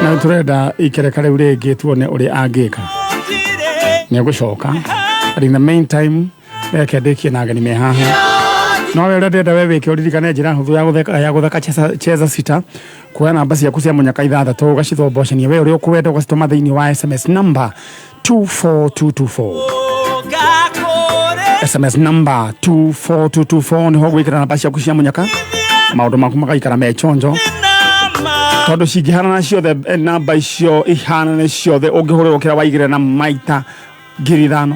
Na tũrenda ikereka rĩu rĩngĩ tuone ũrĩa angĩka. Nĩ egũcoka. But in the meantime, reke ndĩkie na ageni me haha. No we ũrĩa ndĩrenda we wĩke, ũririkane njĩra hũthũ ya gũtheka, ya gũthaka cheza, cheza sita, kuoya namba ciaku cia mũnyaka ithathatũ, ũgacithombocania we ũrĩa ũkwenda, ũgacitũma thĩinĩ wa SMS number 24224. SMS number 24224 niho gwikira namba ciaku cia munyaka, maundu maku magaikara me chonjo, tondu cingĩhanana ciothe, namba icio ihanane ciothe, ũngĩhũrĩrwo kĩrĩa waigĩrĩra na maita 5,000.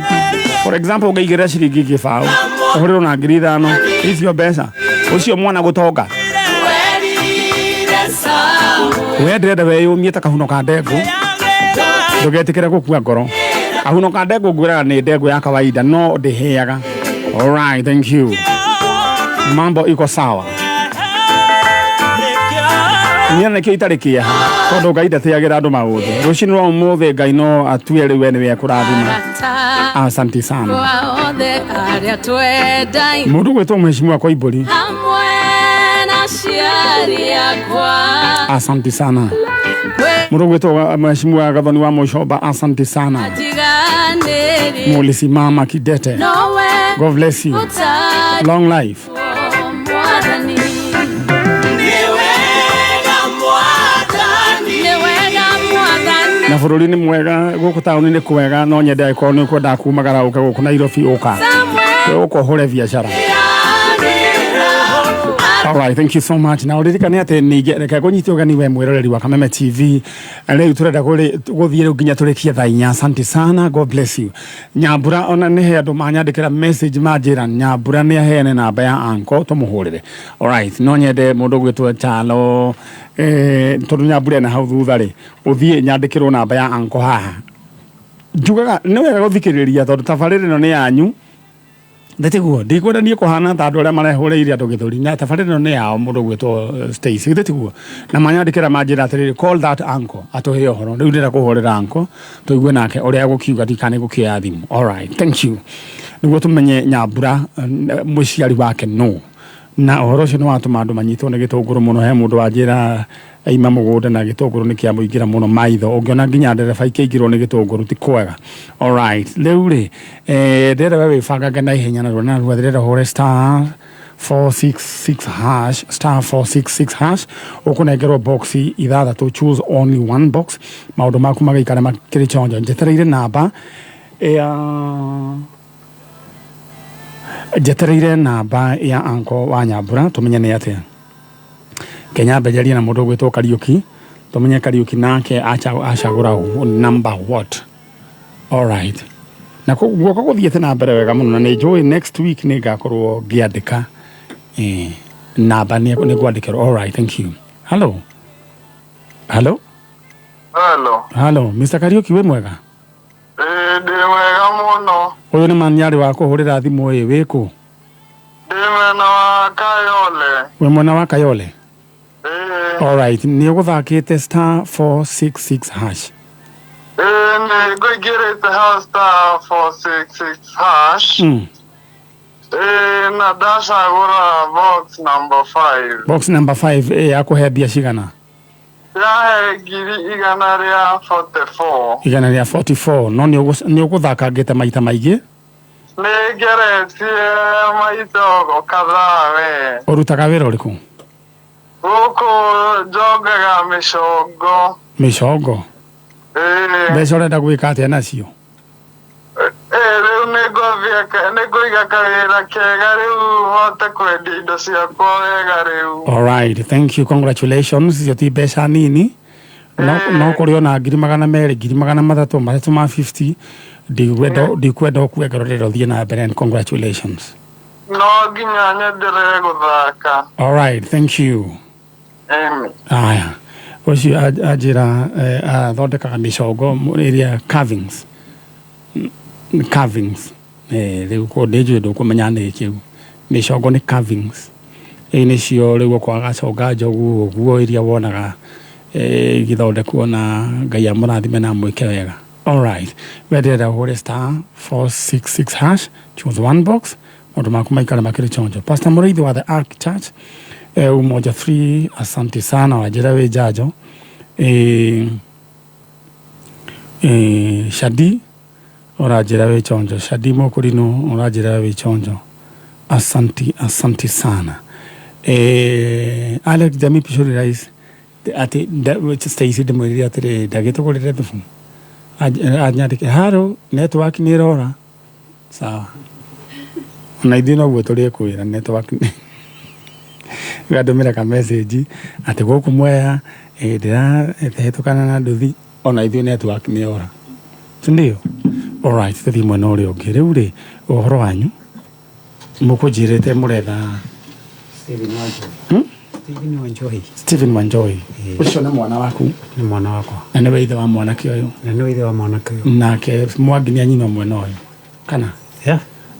For example, ũngĩigĩrĩra ciringi 0.20, ũhũrĩrwo na 5,000. Icio mbeca ũcio mwana gũtonga. We ndĩrenda weyũmie ta kahuno ka ndengũ, ndũgetĩkĩre gũkua ngoro. Kahuno ka ndengũ ngwĩraga nĩ ndengũ ya kawaida, no ndĩhĩaga. Alright, thank you. Mambo iko sawa. Niĩ nĩkĩo itarĩ kĩeha, tondũ Ngai ndatĩagĩra andũ maũthĩ. Rũcinĩ rwa ũmũthĩ Ngai no atue rĩu we nĩwe ekũrathima. Asante sana. Othe arĩa twendaine Mũndũ gwĩtwo Mheshimiwa Koimbũri, hamwe na aciari akwa. Asante sana. Mũndũ gwĩtwo Mheshimiwa Gathoni wa Mũcomba, asante sana. Tiganĩri Mulisimama kidete. Nowe God bless you. ũtarĩ Long life. Mwathani. Nĩ wega Mwathani. Na bũrũri nĩ mwega, gũkũ taũni nĩ kwega. No nyende angĩkorwo nĩ ũkwendaga kumagara ũke gũkũ Nairobi, ũka ũka ũhũre biacara. Alright, thank you so much. Na ũririkane atĩ ningĩ reke ngũnyite ũgeni we mwĩroreri wa Kameme TV. Rĩu tũrenda gũthiĩ rĩu nginya tũrĩkie thaa 4. Asante sana, God bless you. Nyambura ona nĩ he andũ manyandĩkĩra message manjĩra Nyambura nĩ aheane namba ya anko tũmũhũrĩre. Alright, no nyende mũndũ gwĩtwo Chalo, tondũ Nyambura ena hau thutha rĩ, ũthiĩ nyandĩkĩrwo namba ya anko haha. Njugaga nĩ wega gũthikĩrĩria tondũ tabarĩra ĩno nĩ yanyu. Ndĩtiguo ndikwenda niĩ kũhana ta andũ arĩa marehũrĩire andũ gĩthũri, na tabarĩra ĩno nĩ yao. Mũndũ gwĩtwo Stacy, githĩ tiguo? Na manyandĩkĩra manjĩra atĩrĩrĩ, "Call that uncle atũhe ũhoro." Rĩu ndĩrenda kũhũrĩra uncle tũigue nake ũrĩa egũkiuga, ndikane gũkĩoya thimũ. Alright, thank you. Nĩguo tũmenye Nyambura mũciari wake no na ũhoro ũcio nĩ watũma andũ manyitwo nĩ gĩtũngũrũ mũno. He mũndũ wanjĩra aima mũgũnda na gĩtũngũrũ nĩ kĩamũingĩra mũno maitho, ũngĩona nginya ndereba ikĩingĩrwo nĩ gĩtũngũrũ, ti kwega. Alright, rĩu rĩ, ndĩrenda we wĩbangange na ihenya narua narua. Ndĩrenda ũhũre *466#, *466#, ũkũnengerwo box ithathatũ. Choose only one box, maũndũ maku magaikara makĩrĩ chonjo. Njetereire namba ya anko wa Nyambura, tũmenye nĩ atĩa. Kenya mbenjerie na mũndũ ũgwĩtwo Kariũki, tũmenye Kariũki nake acagũra number what. Alright, na guoko gũthiĩte na mbere wega mũno, na nĩ njũĩ next week nĩ ngakorwo ngĩandĩka namba nĩ ngwandĩkĩrwo. Alright, thank you. Hello, hello. Hello. Hello, Mr Kariũki, wĩ mwega? Ĩĩ, ndĩ mwega mũno. Ũyũ nĩ manyarĩ wa kũhũrĩra thimũ. Ĩ wĩkũ? Ndĩ mwena wa Kayole. Wĩ mwena wa Kayole? Ĩĩ. Alright, nĩ ũgũthakĩte *466#? Ĩĩ, nĩ ngũingĩrĩte hau *466#. Ĩĩ, na ndacagũra box number 5. Box number 5 ĩ yakũhe mbia cigana? Yahe 144,000. 144. No nĩ ũgũthakangĩte maita maingĩ? Nĩ ngeretie maita ogo kadhaa we. Ũrutaga wĩra ũrĩkũ? Gũkũ njongaga mĩcongo. Mĩcongo? Ĩĩ. Mbeca ũrenda gwĩka atĩa nacio? Ĩĩ, rĩu nĩ ngwambia nĩ ngũiga kawĩra kega rĩu, hote kwendia indo ciakwa wega rĩu. Alright, thank you, congratulations. Icio ti mbeca nini. No kũrĩ ona 200,000, 300,000, matatũ ma 50. Ndikwenda ũkue ngoro, ndĩrenda ũthiĩ na mbere, and congratulations. No nginya nyenderere gũthaka. Alright, thank you. Ĩni. Aya, ũcio anjĩra athondekaga mĩcongo ĩrĩa carvings. Carvings. Rĩu ko ndĩnjũĩ ndũkũmenya nĩ kĩu mĩcongo nĩ carvings. Ĩ nĩcio rĩu okorwo agaconga njogu ũguo iria wonaga igĩthondekwo, na Ngai amũrathime na amwĩke wega. Alright, we ndĩrenda ũhũre *466#, choose one box, maũndũ maku maikare makĩrĩ chonjo. Pastor Mũrĩithi wa The Ark Church, Umoja 3, asante sana. Wanjĩra wĩ njanjo. Shadi ũranjĩra wĩ chonjo. Shadi Mũkũrinũ ũranjĩra wĩ chonjo. Asanti, asanti sana. Alex Jami Pishori Rice atĩ Stacy ndĩmwĩrire atĩrĩ ndagĩtũgũrĩre thubu. Anyandĩke haro network nĩ ĩrora. Sawa. Ona ithuĩ noguo tũrĩkwĩra network nĩ gandũmĩra ka message atĩ gũkũ Mwea ndĩrahĩtũkana na nduthi ona ithuĩ network nĩ yora. Si ndio? Alright, tũthiĩ mwena ũrĩa ũngĩ. Rĩu rĩ, ũhoro wanyu mũkũnjĩrĩte mũretha Stephen Wanjohi. Hmm? Stephen Wanjohi. Stephen Wanjohi. Ĩĩ. Ũcio nĩ mwana waku? Nĩ mwana wakwa. Na nĩwe ithe wa mwanake ũyũ? Na nĩwe ithe wa mwanake ũyũ. Nake Mwangi nĩ anyina ũmwe na ũyũ kana? Yeah.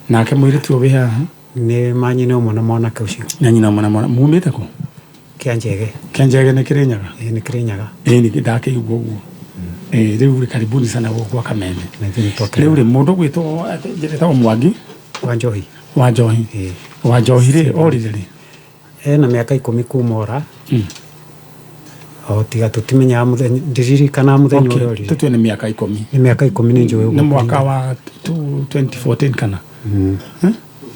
Nake mũirĩtu ũyũ wĩ haha? Nĩ manyina ũmwe na mwanake ũcio. Nĩ anyina ũmwe na mwana. Mumĩte kũ? Kĩanjege. Kĩanjege nĩ Kĩrĩnyaga? Ĩĩ nĩ Kĩrĩnyaga. Ĩĩ nĩ ndakĩigua ũguo. Ĩĩ rĩu rĩ karibuni sana gũkũ gwa Kameme. Na ithuĩ nĩ twakena. Rĩu rĩ mũndũ ũgwĩtwo njĩrĩtagwo Mwangi? Wanjohi. Wanjohi. Ĩĩ. Wanjohi rĩ orire rĩ? Ena mĩaka ikũmi kuma ora. O tiga tũtimenyaga mũthenya, ndiririkanaga mũthenya ũrĩa orire. Tũtue nĩ mĩaka ikũmi. Nĩ mĩaka ikũmi nĩ njũĩ ũguo. Nĩ mwaka wa 2014 kana?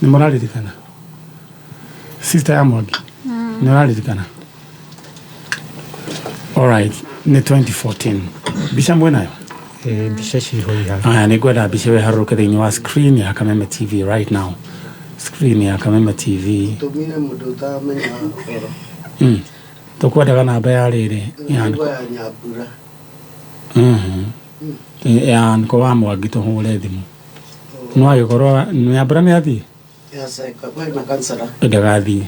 Nĩ mũraririkana? Sister ya Mwangi? Nĩ ũraririkana? Alright, nĩ 2014. Mbica mwĩnayo? Ĩĩ, mbica ciho iha. Aya, nĩ ngwenda mbica ĩyo ĩharũrũke thĩinĩ wa screen ya Kameme TV right now. Screen ya Kameme TV. Tũmire mũndũ ũtamenya ũhoro. Tũkwendaga namba ya rĩrĩ ya Namba ya Nyambura. Ya nko wa Mwangi tũhũre thimũ. No agĩkorwo Nyambura nĩ athiĩ? Yaceka kwĩna kansara. Ndagathiĩ.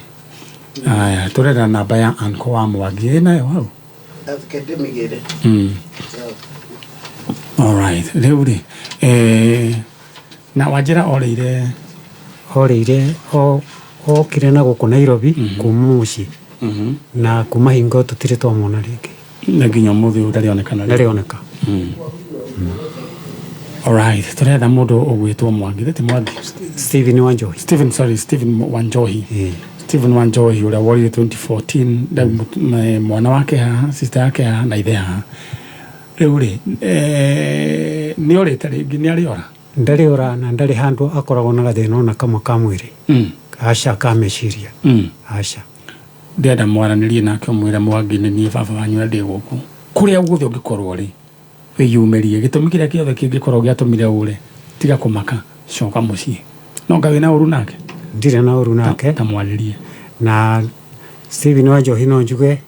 Aya, tũrenda namba ya anko wa Mwangi. Ĩnayo hau? Reke ndĩmĩgĩre. Alright, rĩu rĩ na wanjĩra orĩire Orĩire okire na gũkũ Nairobi kuma mũciĩ. Na kuma hingo tũtirĩ twamwona rĩngĩ. Na nginya ũmũthĩ ũyũ ndarĩ onekana rĩngĩ. Ndarĩ oneka. Alright, tũretha mũndũ ũgwĩtwo Mwangi, ti Mwangi? Stephen Wanjohi. Stephen, sorry, Stephen Wanjohi. Stephen Wanjohi ũrĩa worire 2014, rĩu mwana wake haha, sister yake haha na ithe haha. Rĩu rĩ, nĩ orĩte rĩngĩ, nĩ arĩ ora? Ndarĩ ora na ndarĩ handũ akoragwo na gathĩna ona kamwe ka mwĩrĩ. Aca ka meciria. Aca. Ndĩrenda mwaranĩrie nake ũmwĩre Mwangi nĩ niĩ baba wanyu na ndĩ gũkũ. Kũrĩa guothe ũngĩkorwo rĩ, wĩyumĩrie. Gĩtũmi kĩrĩa gĩothe kĩngĩkorwo gĩatũmire ũre, tiga kũmaka, coka mũciĩ. No nga wĩna ũru nake? Ndirĩ na ũru nake. Ta mwarĩrie. Na Stephen Wanjohi no njuge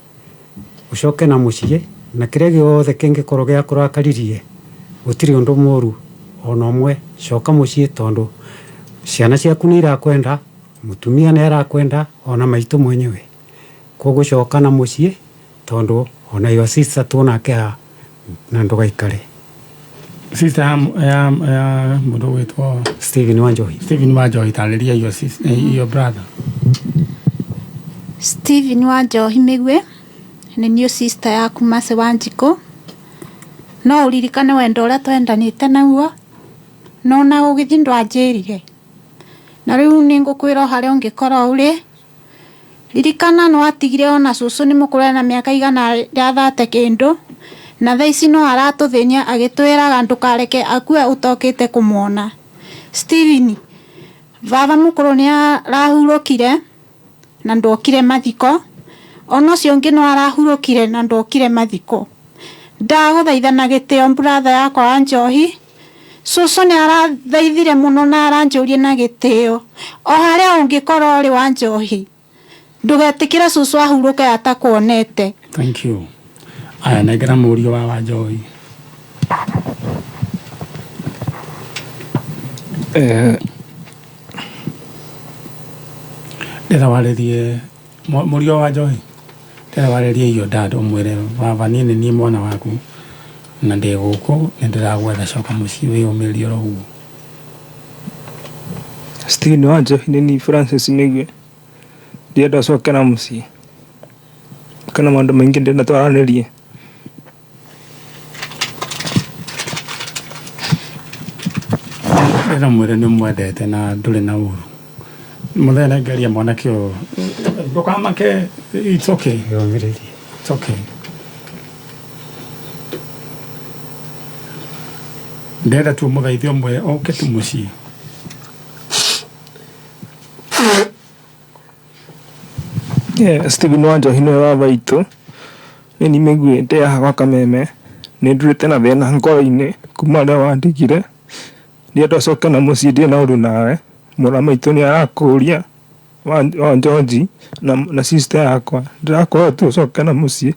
ũcoke na mũciĩ na kĩrĩa gĩothe kĩngĩkorwo gĩakũrakaririe gũtirĩ ũndũ mũru ona ũmwe, coka mũciĩ tondũ ciana ciaku nĩ irakwenda, mũtumia nĩ arakwenda ona maitũ mwenyewe. Koguo coka na mũciĩ tondũ ona your sister tuonake haha na ndũgaikare. Sister ya mũndũ ũgwĩtwo Stephen Wanjohi. Stephen Wanjohi, tarĩria your sister, your brother. Stephen Wanjohi Mĩgwe nĩ niĩ sister yaku Mercy Wanjikũ. No ũririkane wendo ũrĩa twendanĩte naguo, no na ũgĩthiĩ ndwanjĩrire. Na rĩu nĩ ngũkwĩra o harĩa ũngĩkorwo ũrĩ, ririkana nĩ watigire ona cũcũ nĩ mũkũrũ na mĩaka igana rĩa thate kĩndũ, na thaa ici no aratũthĩnia agĩtwĩraga ndũkareke akue ũtokĩte kũmuona. Stephen, baba mũkũrũ nĩ arahurũkire na ndokire mathiko, ona ũcio ũngĩ no arahurũkire na ndokire mathiko. Ndagũthaitha na gĩtĩo brother yakwa wa Njohi, cũcũ nĩ arathaithire mũno na aranjũria na gĩtĩo, o harĩa ũngĩkorwo ũrĩ wa Njohi, ndũgetĩkĩre cũcũ ahurũke atakuonete. Thank you. Aya, nengera mũriũ wa Wanjohi. Ndĩrenda warĩrie mũriũ wa Wanjohi. Ndĩrenda warĩrie iyo dad ũmwĩre baba niĩ nĩ niĩ mwana waku na ndĩ gũkũ nĩ ndĩragwetha, coka mũciĩ wĩyũmĩrĩrie oro ũguo. Stephen Wanjohi nĩ niĩ Francis Mĩgwe. Ndĩrenda ũcoke na mũciĩ. Kwĩna maũndũ maingĩ ndĩrenda twaranĩrie. Ndĩrenda mwĩre nĩ ũmwendete na ndũrĩ na ũru. Mũthenya nĩngeria mwanake ũyũ. Ndũkamake, it's okay. Yũmĩrĩrie. It's okay. Ndĩrenda tu mũthaithe ũmwe oke tu mũciĩ. Yeah, Stephen wa Njohi nĩwe baba witũ. Nĩ niĩ mĩguĩte haha gwa Kameme. Nĩ ndurĩte na thĩna ngoro-inĩ kuma rĩrĩa wandigire. Ndĩrenda ũcoke na mũciĩ ndirĩ na ũru nawe. Mũrũ wa maitũ nĩ arakũria wa Njoji na sister yakwa. Ndĩrakũhoya tu ũcoke na mũciĩ.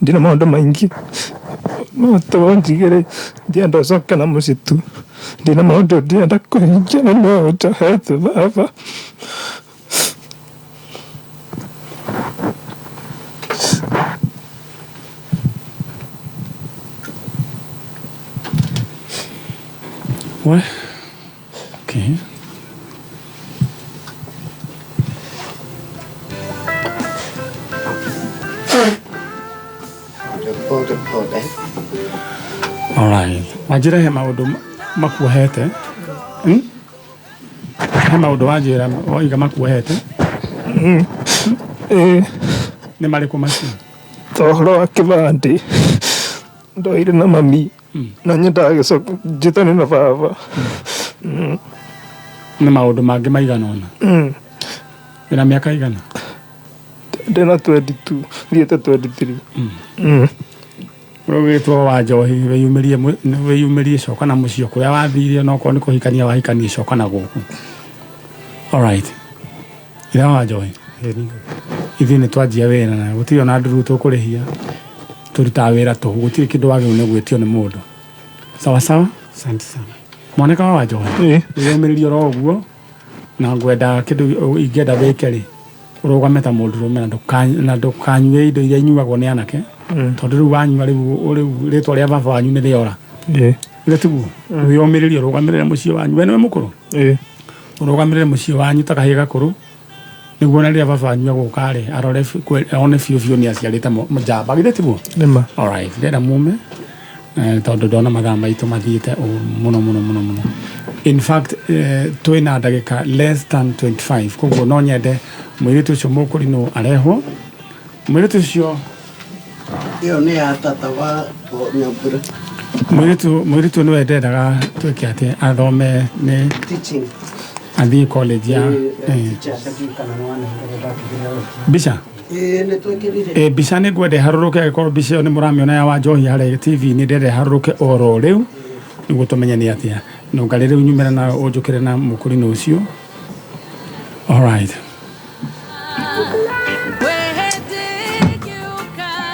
Ndirĩ na maũndũ maingĩ. No tu ũnjigĩre ndĩrenda ũcoke na mũciĩ tu. Ndirĩ na maũndũ ndĩrenda kũhingia na no ũnjohete baba. We? Okay. Pole pole. Alright. Wanjĩra he maũndũ makuohete. Hmm? He maũndũ wanjĩra woiga makuohete. Ĩĩ. Nĩ marĩkũ macio? Ta ũhoro wa kĩbandĩ ndoire na mami na nyendaga gĩcoka njĩtane na baba. Nĩ maũndũ mangĩ maigana ũna. Wĩna mĩaka igana? Ndĩna 22, thiĩte 23. Ũrĩa wa Njohi wĩyumĩrie wĩyumĩrie coka na mũciĩ kũrĩa wathire no korwo nĩ kũhikania wahikanie coka na gũkũ. Alright. Ithe wa Njohi. Ithuĩ nĩ twanjia wĩra na gũtirĩ ona nduru tũkũrĩhia. Tũrutaga wĩra tũhũ gũtirĩ kĩndũ wagĩrĩirwo nĩ gwĩtio nĩ mũndũ. Sawa sawa? Asante sana. Mwanake wa Njohi. Ĩĩ. Wĩyũmĩrĩrie oro ũguo na ngwenda kĩndũ ingĩenda wĩke rĩ ũrũgame ta mũndũrũme na ndũkanyue indo iria inyuagwo nĩ anake tondũ rĩu wanyua rĩu rĩtwa rĩa baba wanyu nĩ rĩora. Ĩĩ. Githĩ tiguo? Wĩyũmĩrĩrie ũrũgamĩrĩre mũciĩ wanyu. We nĩwe mũkũrũ? Ĩĩ. Ũrũgamĩrĩre mũciĩ wanyu ta kahĩĩ gakũrũ nĩguo ona rĩrĩa baba wanyu egũka rĩ arore one biũ biũ nĩ aciarĩte njamba. Githĩ tiguo? Nĩma. Alright. Ndĩrenda mume tondũ ndona mathaa maitũ mathiĩte ũru mũno mũno mũno mũno. In fact twĩna ndagĩka less than 25 koguo no nyende mũirĩtu ũcio mũkũrinũ arehwo. Mũirĩtu ũcio Ĩyo nĩ ya tata wa Nyambura. Mũirĩtu nĩwe ndendaga twĩke atĩ athome nĩ Teaching. athiĩ college ya mbica. Ĩĩ nĩ twĩkĩrire. Mbica nĩ ngwenda ĩharũrũke angĩkorwo mbica ĩyo nĩ mũramĩona ya Wanjohi harĩa TV nĩ ndĩrenda ĩharũrũke oro rĩu nĩguo tũmenye nĩ atĩa. No ngarĩ rĩu nyumĩre na ũnjũkĩre na mũkũrinũ ũcio. Alright.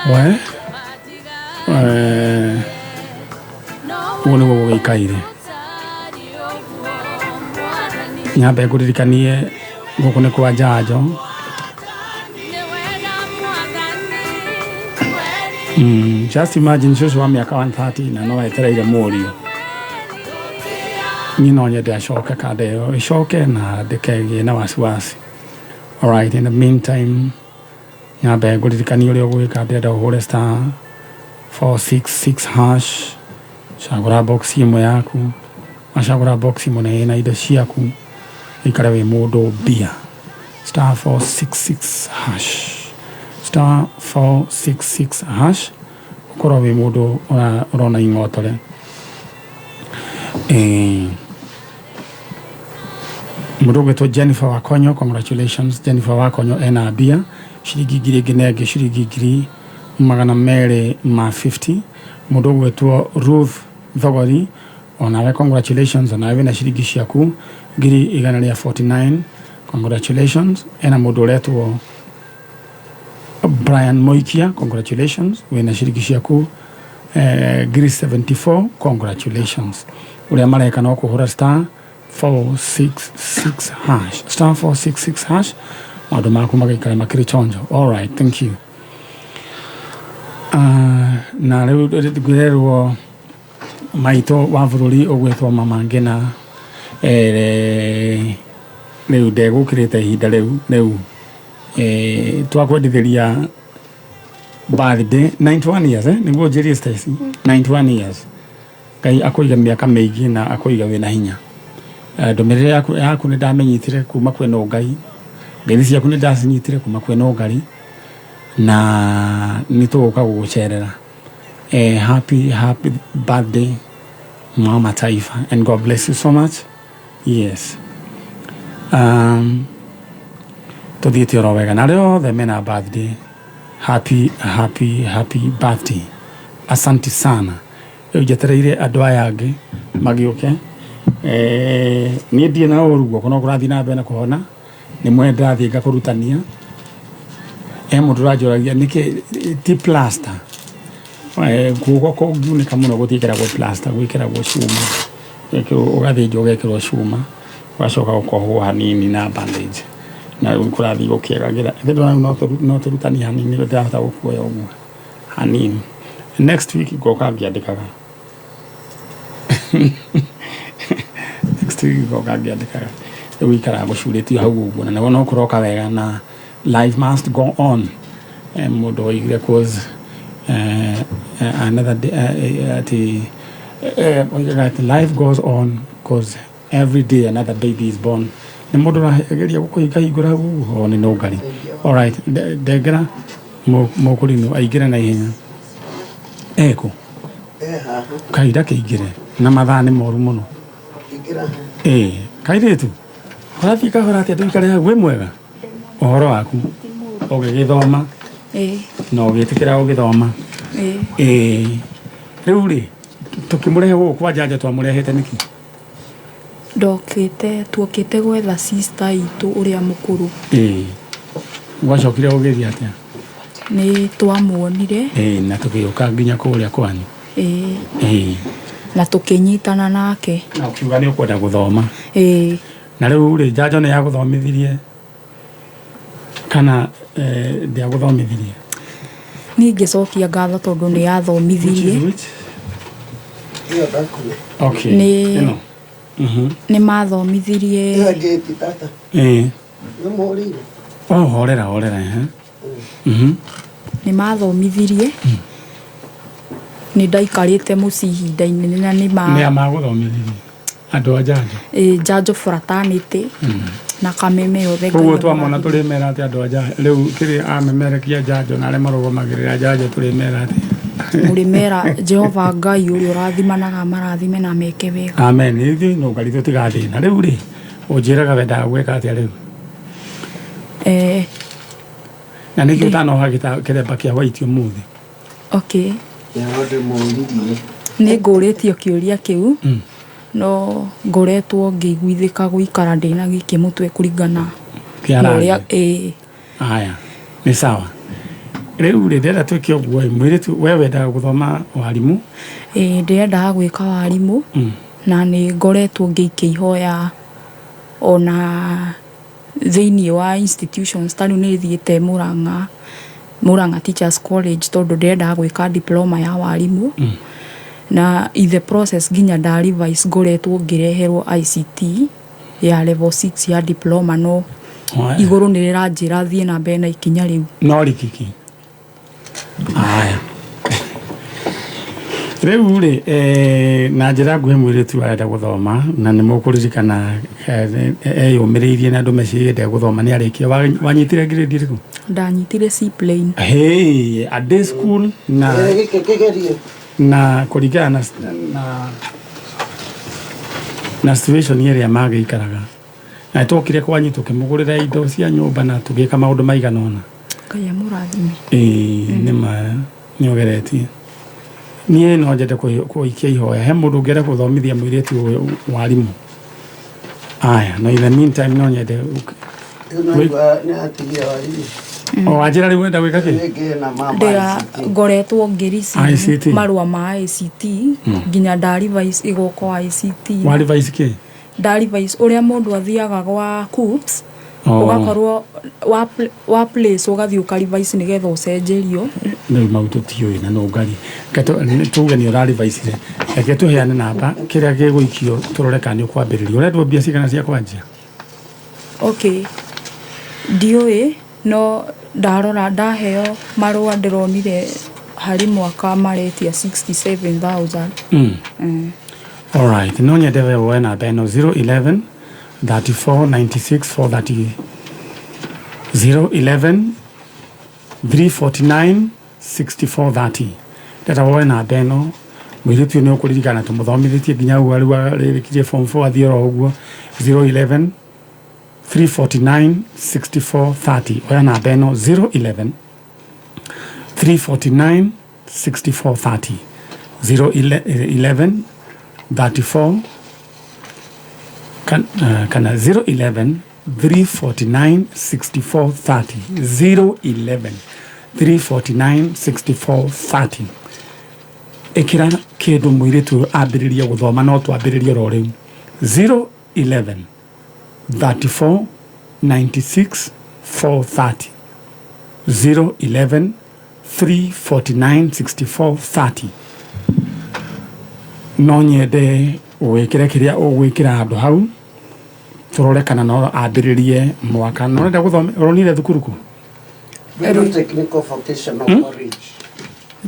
We? Ũguo nĩguo gũgĩikaire. Nyambe ngũririkanie gũkũ nĩ kwa Njanjo. Just imagine cũcũ wa mĩaka 130 na no etereire mũriũ. Niĩ no nyende acoke kanda ĩyo ĩcoke na ndĩkegĩe na wasiwasi. Alright, in the meantime nyambe ngũririkanie ũrĩa ũgwĩka. Ndĩrenda ũhũre star 466 hash, cagũra box ĩmwe yaku, wacagũra box ĩmwe na ĩna indo ciaku, ũikare wĩ mũndũ mbia. Star 466 hash, star 466 hash, ũkorwo wĩ mũndũ ũrona ing'otore. Mũndũ ũgwĩtwo Jennifer Wakonyo, congratulations Jennifer Wakonyo ena mbia ciringi ngiri ĩngĩ na ĩngĩ ciringi ngiri magana merĩ ma 50. Mũndũ ũgwĩtwo Ruth Thogori onawe congratulations, onawe wĩna ciringi ciaku ngiri igana rĩa 49, congratulations. Ena mũndũ ũretwo Brian Moikia, congratulations, wĩna ciringi ciaku ngiri 74, congratulations. Ũrĩa mareka no kũhũra star 466 hash, star 466 hash, maũndũ maku magaikara makĩrĩ chonjo. Alright, thank you. Na rĩu ngwĩrerwo maitũ wa bũrũri ũgwĩtwo Mama Ngina, rĩu ndegũkĩrĩte ihinda rĩu twakwendithĩria birthday 91 years, nĩguo njĩrie Stacy 91 years. Ngai akũiga mĩaka mĩingĩ na akũiga wĩna hinya. Ndũmĩrĩri yaku nĩ ndamenyitire kuma kwĩ Ngai, ngeithi ciaku nĩ ndacinyitire kuma kwĩ Ngai, na nĩ tũgũka gũgũcerera. Happy birthday Mama Taifa, and God bless you so much. Yes, tuthiĩte oro wega na arĩa othe mena birthday, happy, happy, happy birthday. Asante sana. Rĩu njetereire andũ aya angĩ magĩũke. Niĩ ndirĩ na ũru, guoko no kũrathiĩ na mbere na kũhona. Nĩ mwene ndĩrathiĩ ngakũrutania. He mũndũ ũranjũragia nĩkĩ ti plaster. Guoko kũngiunĩka mũno gũtiĩkĩragwo plaster, gwĩkĩragwo cuma. Ũgathĩnjwo ũgekĩrwo cuma, ũgacoka ũkohwo hanini na bandage, na rĩu kũrathiĩ gũkĩagagĩra. Ĩndĩ ndona rĩu no tũrutanie hanini, rĩu ndĩrahota gũkuoya ũguo hanini. Next week ngoka ngĩandĩkaga. Next week ngoka ngĩandĩkaga. Rĩu ikaraga gũcurĩtio hau ũguo, na nĩguo no kũroka wega, na life must go on. Mũndũ oigire cause another day, ati oigaga atĩ life goes on cause every day another baby is born. Nĩ mũndũ ũrageria gũkũhingahingũra hau ũguo? O nĩ nũngari. Alright, ndengera mũkũrinũ aingĩre na ihenya. Ekũ? E haha. Kahinda kĩingĩre na mathaa nĩ moru mũno. Ingĩra. Ĩĩ, kairĩtu ũrathiĩ kahora atĩa? Tũikare hau. Wĩ mwega? Ũhoro waku? Ũgĩgĩthoma? Ĩĩ. Na ũgĩtĩkĩra ũgĩthoma? Ĩĩ. Ĩĩ, rĩu rĩ, tũkĩmũrehe gũkũ kwa Njanjo twamũrehete nĩkĩ? Ndokĩte, tuokĩte gwetha sister itũ ũrĩa mũkũrũ. Ĩĩ, gwacokire gũgĩthiĩ atĩa? Nĩ twamuonire. Ĩĩ, na tũgĩũka nginya kũrĩa kwanyu. Ĩĩ. Ĩĩ. Na tũkĩnyitana nake. Na ũkiuga nĩ ũkwenda gũthoma. Ĩĩ. Na rĩu rĩ, Njanjo nĩ yagũthomithirie kana ndĩagũthomithirie? Niĩ ngĩcokia ngatho tondũ nĩ yathomithirie. Which is which? Ĩyo ndakũne. Okay. Nĩ Ĩno. Nĩ mathomithirie. Ĩyo ngĩti tata. Ĩĩ. Nĩ mũrire. Oh, horera, horera, eh. Nĩ mathomithirie. Nĩ ndaikarĩte mũciĩ ihinda inene na nĩ ma Nĩ a magũthomithirie? Andũ a Njanjo. Ĩĩ, Njanjo fraternity na Kameme yothe. Koguo Ngai twamona amũrathime. tũrĩmera atĩ andũ a Njanjo rĩu kĩrĩa amemerekia Njanjo na arĩa marũgamagĩrĩra Njanjo tũrĩmera atĩ? Mũrĩmera Jehova Ngai ũrĩa ũrathimanaga marathime na meke wega. Amen. Ithuĩ nũngari tũtigathĩna. Rĩu rĩ, ũnjĩraga wendaga gwĩka atĩa rĩu? Na nĩkĩ ũtanoha kĩremba kĩa white ũmũthĩ? Okay. Nĩho ndĩmũririe. Nĩ ngũrĩtio kĩũria kĩu, no ngoretwo ngĩiguithĩka gũikara ndĩna gĩkĩ mũtwe kũringana Kĩa na ũrĩa rangi. Ĩĩ. Aya, nĩ sawa. Rĩu rĩ, ndĩrenda twĩke ũguo ĩ, mũirĩtu we wendaga gũthoma warimũ. Ĩĩ, ndĩrendaga gwĩka warimũ. Na nĩ ngoretwo ngĩikia ihoya ona thĩiniĩ wa institutions, ta rĩu nĩ thiĩte Murang'a, Murang'a Teachers College, tondũ ndĩrendaga gwĩka diploma ya warimũ. Na in the process nginya nda revise ngoretwo ngĩreherwo ICT ya level 6 ya diploma, no igũrũ nĩ rĩranjĩra thiĩ na mbere na ikinya rĩu. No rikiki. Aya, rĩu rĩ, na njĩra nguhĩ, mũirĩtu arenda gũthoma na nĩ mũkũririkana eyũmĩrĩirie na andũ meciria gũthoma nĩ arĩkia. Wanyitire grade ĩrĩkũ? Ndanyitire C plain. Hey, a day school na Gĩkĩ kĩgerio. Na kũringana na situation ĩrĩa magĩikaraga, na twokire kwanyu tũkĩmũgũrĩra indo cia nyũmba na tũgĩka maũndũ maigana ũna. Ngai amũrathime. Ĩĩ, nĩ ma nĩ ũgeretie. Niĩ no nyende kũikia ihoya he mũndũ ũngĩenda gũthomithia mũirĩtu ũyũ warimũ. Aya, no in the meantime no nyende Rĩu no nĩ atigia warimũ. O wanjĩra rĩu wenda gwĩka kĩ? Rĩngĩ na mama Ndĩra ICT. ngoretwo ngĩ ICT. marũa ma ICT nginya nda revise igoko ICT. Wa revise kĩ? Nda revise ũrĩa mũndũ athiaga gwa KUCCPS, Oh. ũgakorwo wa place, ũgathiĩ ũka revise nĩgetha ũcenjerio. Rĩu mau tũtiũĩ na nũngari. Tuge nĩ ũrarivaicire, reke tũheane namba kĩrĩa gĩgũikio tũrore kana nĩ ũkwambĩrĩria. Ũrendwo mbia cigana cia kwanjia? Okay, ndiũĩ, no ndarora ndaheo marũa ndĩronire harĩ mwaka maretia 67,000. Alright, no nyende we woe namba ĩno, 011 34 96 430, 011 349 6430. Ndeta woe namba ĩno. Mũirĩtu ũyũ nĩ ũkũririkana tũmũthomithĩtie nginya hau rĩu arĩkirie form 4 athiĩ oro ũguo. 011 349 64 30. Oya namba ĩno, 011 349 64 30, 011 34 kana 011 349 64 30, 011 349 64 30. Ĩkĩra kĩndũ mũirĩtu ũyũ ambĩrĩrie gũthoma, no twambĩrĩrie oro rĩu. 011 34 96 430, 011 349 64 30. No nyende wĩkĩre kĩrĩa ũgwĩkĩra handũ hau, tũrore kana no ambĩrĩrie mwaka. No ũrenda gũthoma, ũronire thukuru kũ? Ruiru Technical Vocational College.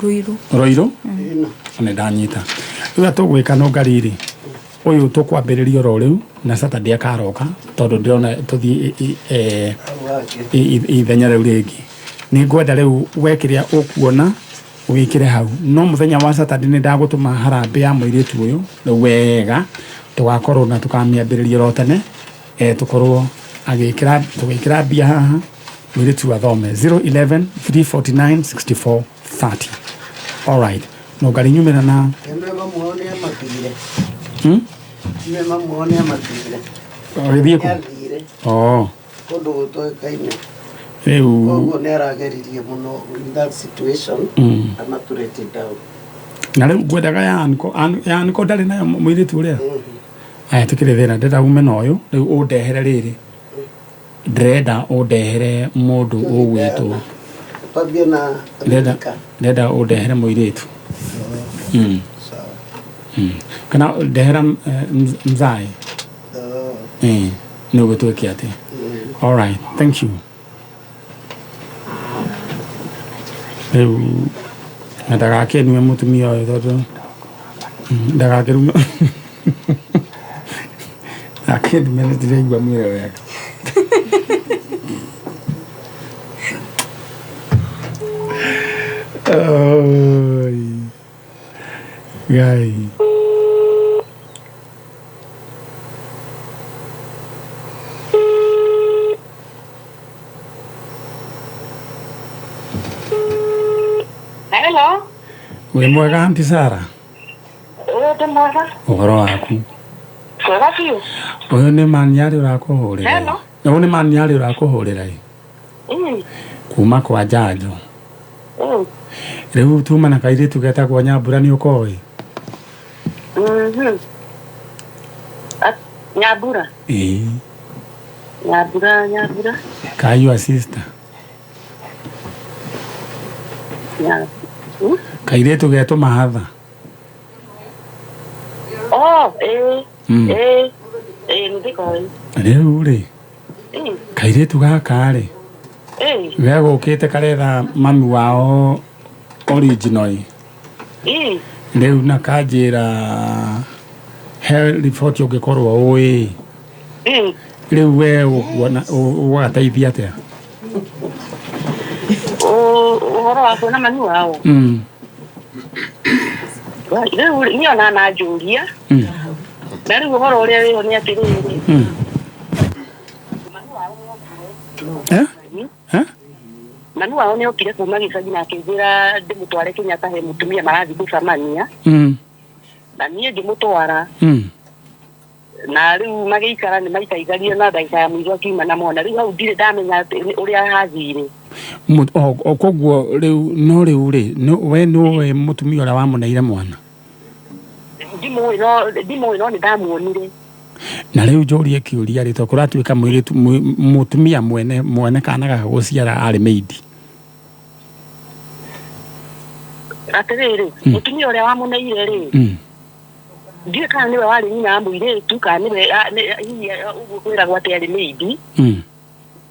Ruiru. Roirũ. Ĩno. Nĩ ndanyita. Rĩu tũgwĩka no ngariri ũyũ tũkwambĩrĩria oro rĩu, na Saturday akaroka, tondũ ndĩrona tũthiĩ Hau hangĩ. Ithenya rĩu rĩngĩ nĩ ngwenda rĩu we kĩrĩa ũkuona wĩkĩre hau, no mũthenya wa Saturday nĩ ndagũtũma harambĩ ya mũirĩtu ũyũ rĩu wega, tũgakorwo na tũkamĩambĩrĩria oro tene, tũkorwo agĩkĩra tũgĩkĩra mbia haha mũirĩtu athome. 011 349 64 30. Alright, no ngari nyumĩra na Ĩno mamu wao nĩ amatigire. Hmm? Ĩno mamu wao nĩ amatigire. Ũgĩthiĩ Nĩ kũ? athire Oh. kũndũ gũtoĩkaine. Rĩu Koguo nĩ arageririe mũno in that situation amatũrete down. Na rĩu ngwendaga ya anko ya anko ndarĩ nayo mũirĩtu ũrĩa. Aya, tũkĩrĩ thĩna, ndĩrenda ume na ũyũ rĩu ũndehere rĩrĩ, ndĩrenda ũndehere mũndũ ũgwĩtwo Twambie na ndĩrenda Amerika. Ndĩrenda ũndehere mũirĩtu. Sawa. Kana ndehera mzae. Oh. Nĩ ũgũtwĩke atĩ. Alright, thank you. Rĩu na ndagakĩnue mũtumia ũyũ tondũ ndagakĩrume akĩndume, nĩ ndĩraigua mwĩrĩ wega. Oi. Ngai. Hello. Wĩ mwega, Aunty Sara? Ĩ, ndĩ mwega. Ũhoro waku? Mwega biũ. Ũyũ nĩ Maniarĩ ũrakũhũrĩra. Hello. Ũyũ nĩ Maniarĩ ũrakũhũrĩra ĩ. Kuma kwa Njanjo. Rĩu tuma na kairĩtu getagwo Nyambura, nĩ ũkoĩ? Nyambura. Ĩĩ. Nyambura, Nyambura. Ka your sister. Kairĩtu getwo Mahatha. Oh, ĩ. Ĩ. Ĩ, ndikoĩ. Rĩu rĩ, kairĩtu gaka rĩ, gegũkĩte karetha mami wao original ĩ. Rĩu na kanjĩra he riboti ũngĩkorwo ũĩ. Rĩu we ũkuona ũgateithia atĩa? Ũhoro wa kuona mami wao. Rĩu niĩ ona nanjũria. Na rĩu ũhoro ũrĩa wĩho nĩ atĩrĩrĩ. Eh? Eh? Mami wao nĩ okire kuma gĩcagi na akĩnjĩra ndĩmũtware Kenyatta he mũtumia marathiĩ gũcemania. Na niĩ ngĩmũtwara. Na rĩu magĩikara nĩ maikaikarie na ndagĩka ya mũico akiuma na mwana. Rĩu hau ndirĩ ndamenya atĩ ũrĩa hathire. O koguo rĩu no rĩu rĩ we nĩũĩ mũtumia ũrĩa wamũneire mwana? Ndimũĩ, no nĩ ndamuonire. Na rĩu njũrie kĩũria rĩ, tondũ kũratuĩka mũirĩtu mũtumia mwene mwene kana gaka gũciara arĩ maid. Atĩrĩrĩ, mũtumia ũrĩa wamũneire rĩ, ndiũĩ kana nĩwe warĩ nyina wa mũirĩtu kana nĩwe hihi ũguo kwĩragwo atĩ arĩ maid.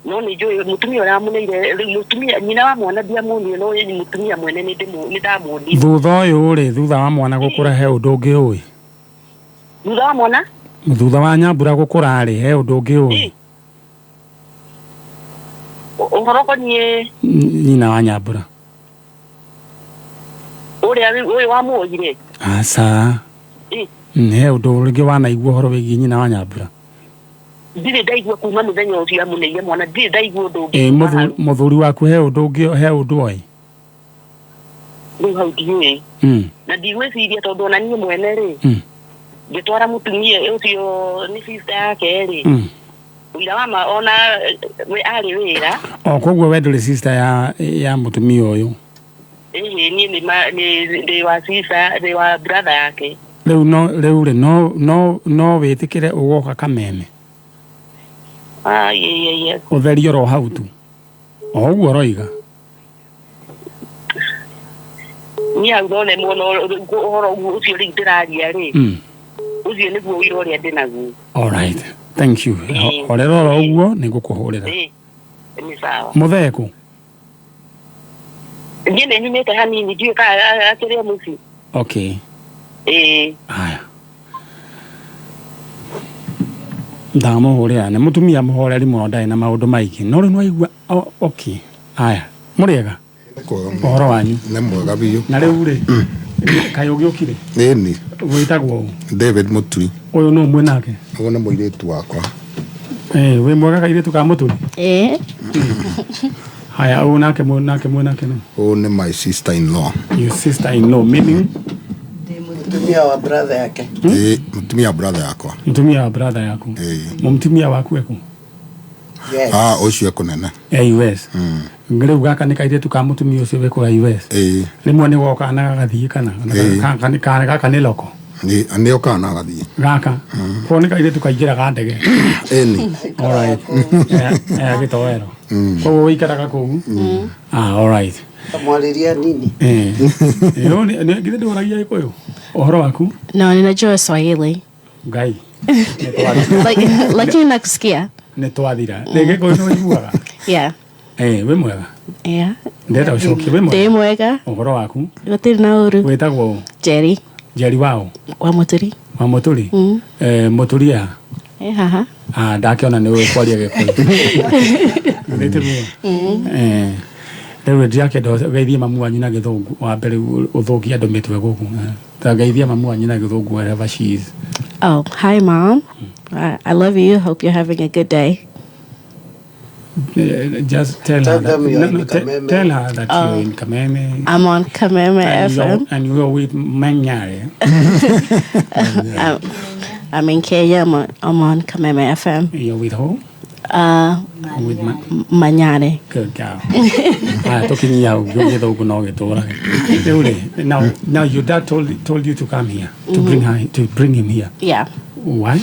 No nĩ njũĩ mũtumia ũrĩa wamũneire rĩu, mũtumia nyina wa mwana ndiamuonire, no mũtumia mwene nĩ ndamuonire. Thutha ũyũ rĩ, thutha wa mwana gũkũra, he ũndũ ũngĩ ũĩ? Thutha wa mwana? Thutha wa Nyambura gũkũra rĩ, he ũndũ ũngĩ ũĩ? Ũhoro ũkoniĩ? Nyina wa Nyambura. Ũrĩa ũyũ wamuoyire? Aca. Ĩ. He ũndũ rĩngĩ wanaigua ũhoro wĩgiĩ nyina wa Nyambura? Ndirĩ ndaigua kuma mũthenya ũcio amũneire mwana, ndirĩ ndaigua ũndũ ũngĩ. Ĩ, Kuma hau. Mũthuri waku he ũndũ ũngĩ, he ũndũ oĩ? Rĩu hau ndiũĩ. Na ndigwĩciria tondũ ona niĩ mwene rĩ, ngĩtwara mũtumia ũcio nĩ sister yake rĩ, ũira wa ma ona we arĩ wĩra. O koguo we ndũrĩ sister ya mũtumia ũyũ? Ĩhĩ, niĩ nĩ ndĩ wa sister, ndĩ wa brother yake. Rĩu no rĩu rĩ no wĩtĩkĩre ũgoka Kameme? Ai, ai, ai, ai. Ũtherie oro hau tu, o ũguo ũroiga. Niĩ hau no nemwo no ũhoro ũcio rĩu ndĩraria rĩ, ũcio nĩguo ũira ũrĩa ndĩnaguo. All right, thank you. Horera oro ũguo, nĩ ngũkũhũrĩra. Ĩ, nĩ sawa. Mũthee kũ? Niĩ nĩ nyumĩte hanini, ndiũĩ kana akĩrĩ o mũciĩ. Okay. Ĩĩ. Haya, ndamũhũrĩra. Nĩ mũtumia mũhoreri mũno, ndarĩ na maũndũ maingĩ, no rĩu nĩwaigua. Okay, haya, mũrĩega? Ũhoro wanyu? Nĩ mwega biũ. Na rĩu rĩ, kaĩ ũgĩũkire? Ĩni. Wĩtagwo ũ? David Muturi. Ũyũ nũ mwĩ nake? Ũyũ nĩ mũirĩtu wakwa. Eh, wĩ mwega kairĩtu ka Mũturi? Ĩĩ. Haya, ũyũ nake mwĩ nake nũ? Ũyũ nĩ my sister in law. Your sister in law meaning? Mũtumia wa brother yake. Ĩĩ, mũtumia wa brother yakwa. Mũtumia wa brother yaku. Mũtumia waku eku? Yes. Ah, ũcio ekũnene. E US. Rĩu gaka nĩ kairĩtu ka mũtumia ũcio wĩ kũrĩa US? Ĩĩ. Rĩmwe nĩ goka na gagathiĩ kana? Ĩĩ. Gaka nĩ loko? Nĩ okaga na agathiĩ. Gaka koguo nĩ kairĩtu kaingĩraga ndege? Ĩni. Alright. Gĩtoero. Koguo ũikaraga kũu? Ah, alright. Kamwarĩria nini. Eh. Githĩ ndũragia Gĩkũyũ? Ũhoro waku? No, ninajua Swahili. Ngai. Lakini nakusikia. Nĩ twathira. Nĩ Gĩkũyũ nĩ ũiguaga? Yeah. Eh, wĩ mwega? Yeah. Ndĩrenda ũcokie, wĩ mwega? Ndĩ mwega. Ũhoro waku? Gũtirĩ na ũru. Wĩtagwo ũ? Jerry. Jerry wao? Wa Mũturi. Wa Mũturi? Eh, Mũturi ya? Eh, haha. Ah, ndakĩona nĩ ũĩ kwaria Gĩkũyũ. Githĩ tiguo? Eh. Rĩu ndirakĩenda ũgeithie mamu wanyu na Gĩthũngũ, wambe rĩu ũthũkie andũ mĩtwe gũkũ. Ta geithia mamu wanyu na Gĩthũngũ wherever she is. Oh, hi mom. I love you. Hope you're having a good day. Just tell Tell her that, them you're no, in no, Kameme. tell her that Oh. you're in Kameme. I'm on Kameme and FM. You're with Manyare. I'm in Kenya. I'm on Kameme FM. You're with who? With Manyare. Good girl. Ah, tukinyia ũguo Gĩthũngũ no gĩtũrage. Rĩu rĩ, now your dad told you to come here, to bring her, to bring him here. Yeah. Why?